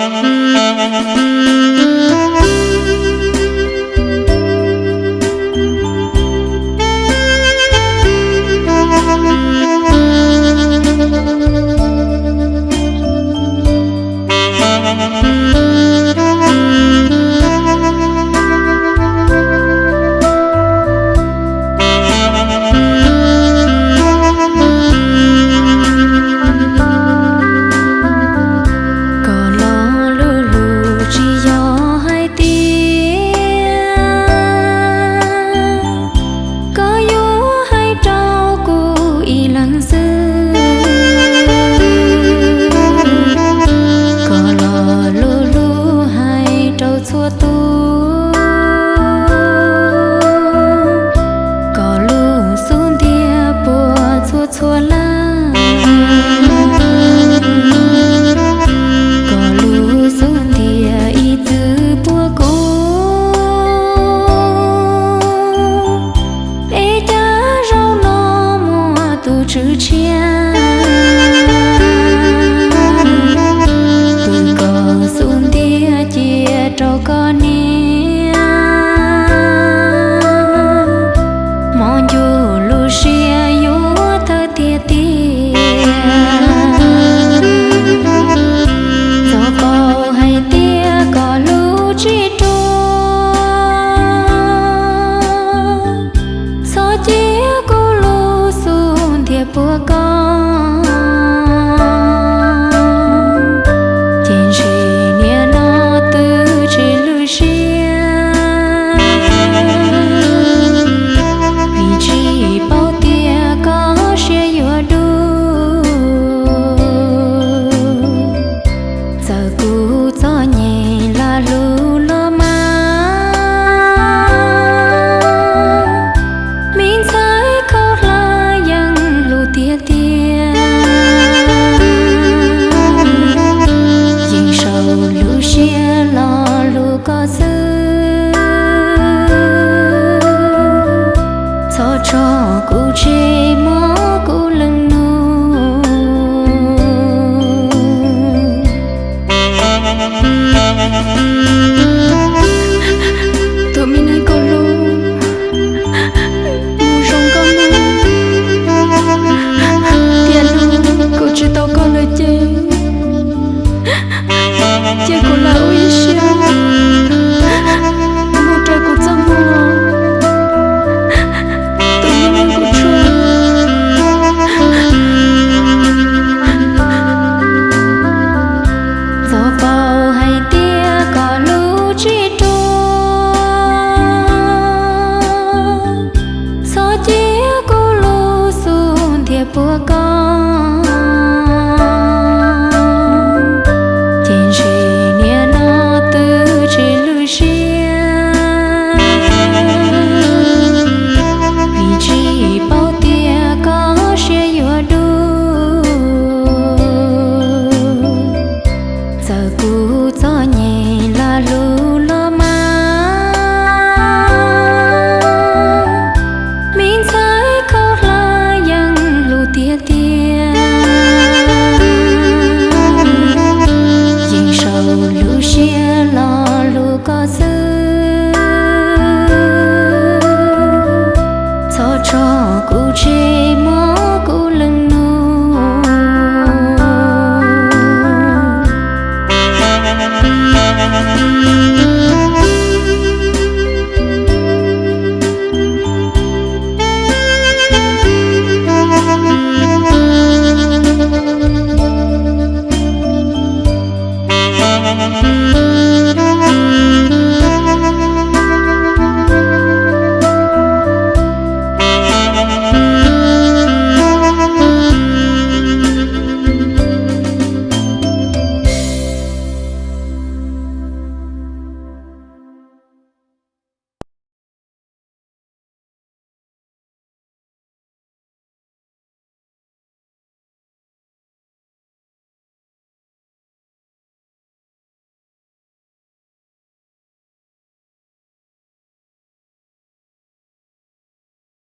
Koj lo lus lus tsis yog hais tias koj yuav hais rau kuv ib leeg xwb. Koj lo lus lus hais rau txhua tus, koj lub xub ntiag puas txhua txhua lawm. Koj lub xub ntiag ib txwm puag kuv, es cas zaum no muaj tus tswv tshiab pw koj xub ntiag cia rau koj niam. Hmo ncuj lub siab yuav tawg tiag tiag. Txhob paub hais tias koj lub tsis ruam, txhob cia kuv lub xub ntiag puag koj. Ces ntshe niaj no twb tsis lwj siab, vim tsis paub tias koj siab yuav dub. Txawm kuv txom nyem lam hlub los mas, me ntxhais khaub hlab yeej hlub tiag tiag. Yeej saum lub siab los hlub koj xwb, txhob tso kuv tseg mob kuv leej nus. Tus me neeg kuv hlub, mus zoo nkauj no, tiam no kuv tsis tau koj lawm ces, cia kuv lam ua ib siab mus raws kuv txoj hmoo, tus me neeg kuv tshuaj. Txhob paub hais tias koj lub tsis ruam, txhob cia kuv lub xub ntiag puag koj. Ces ntshe niaj no twb tsis lwj siab, vim tsis paub tias koj siab yuav dub. Txawm kuv txom nyem lam hlub los mas, me ntxhais khaub hlab yeej hlub tiag tiag. Yeej saum lub siab los hlub koj xwb, txhob tso kuv tseg